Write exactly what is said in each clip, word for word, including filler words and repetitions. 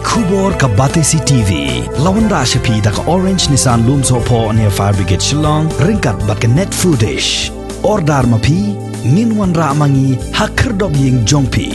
Khubor ka Batesi T V la wanrah sha phi da ka Orange Nissan Lumsohphoh near Fire Brigade Shillong, ryngkat bad ka Net Foodish. Order ma phi, ngin wanrah ma ngi ha khyrdop ïing jong phi.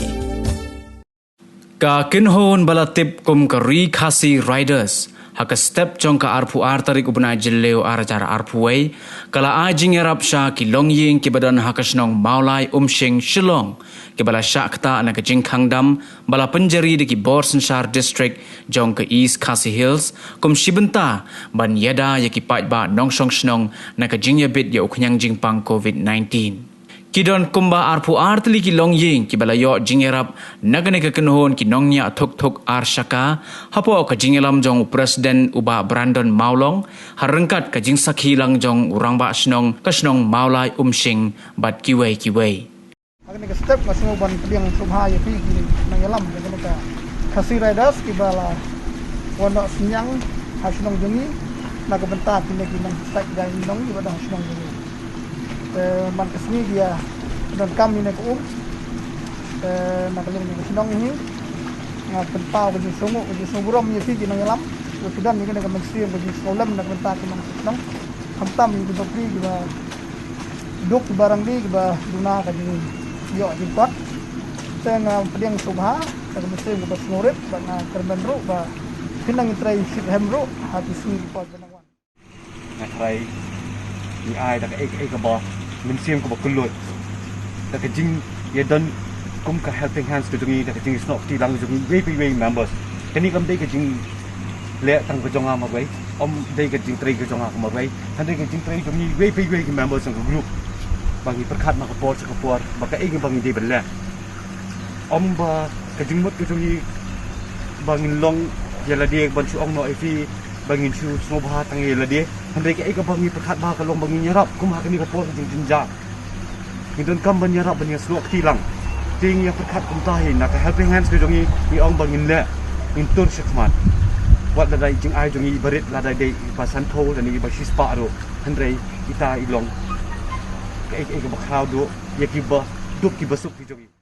Ka kynhun ba la tip kum ka Ri Khasi Riders, ha ka step jong ka arphew ar tarik u bnai Jylliew ar hajar arphew wei, ka la ai jingïarap sha ki longïing kiba don ha ka shnong Mawlai Umshing Shillong, kiba la shah ktah na ka jingkhang dam ba la pynjari da ki bor synshar district jong ka East Khasi Hills, kum shi bynta ban ïada ïa ki paidbah nongshong shnong na ka jingïabit ïa u khñiang jingpang covid nineteen. Ki don kumba arphew ar tylli ki longïing kiba la ïoh jingïarap na kane ka kynhun ki nongñiah thuk thuk ar shaka, hapoh ka jingïalam jong u President u Bah Brandon Mawlong, ha ryngkat ka jingsakhi lang jong u Rangbah Shnong ka shnong Mawlai Umshing bad kiwei kiwei. Ha kane ka step nga sngew ban pdiang sngewbha ïa phi ki nongïalam jong kane ka Khasi Riders kiba la wan noh synñiang ha shnong jong ngi na ka bynta kine ki nongshakri jaiñ nong kiba don ha shnong jong ngi. Te man ka sngi ki ïa donkam ïa kane ka um. Te na ka liang jong ka shnong hi nga pynpaw ka jingsngewnguh, ka jingsngewburom ïa phi ki nongïalam. Ki don ïa kane ka mynsiem ka jingsngewlem na ka bynta ki nongshnong. Khamtam ïa ki bapli kiba duk kiba rangli kiba duna ka jingïoh jingkot. Te nga pdiang sngewbha da ka mynsiem kaba sngewrit bad nga kyrmen ruh ba phin nang ïatrei shitrhem ruh ha ki sngi ki por kiba nang wan. Nga tharai ngi ai da kaei kaei kaba mynsiem kaba kylluid, da ka jingïadon kum ka helping hands ka jong ngi, da ka jingsnoh kti lang jong ngi iwei pa iwei members. Kane kam dei ka jingleh tang ka jong nga marwei, ym dei ka jingtrei ka jong nga marwei, hynrei ka jingtrei jong ngi iwei pa iwei ki members jong ka group. Ba ngi pyrkhat na ka por sha ka por ba kaei ba ngi dei ban leh. Ym ba ka jingmut ka jong ngi ba ngin long ïa lade ban shu ong noh ïa phi ba ngin shu sngewbha tang ïa lade. Hynrei kaei kaba ngi pyrkhat bha ka long ba ngin ïarap kum ha kane ka por ka jingjynjar. Ngi donkam ban ïarap ban ïasnoh kti lang. Te ngi ïa pyrkhat kumta hi na ka helping hands ka jong ngi, ngi ong ba ngin leh, ngin tur shakhmat. Wat lada i jingai jong ngi i barit lada i dei i ba sanphew lane i ba shispah ruh. Hynrei ita i long kaei kaei kaba khraw duh ïa kiba duk kiba suk ki jong ngi.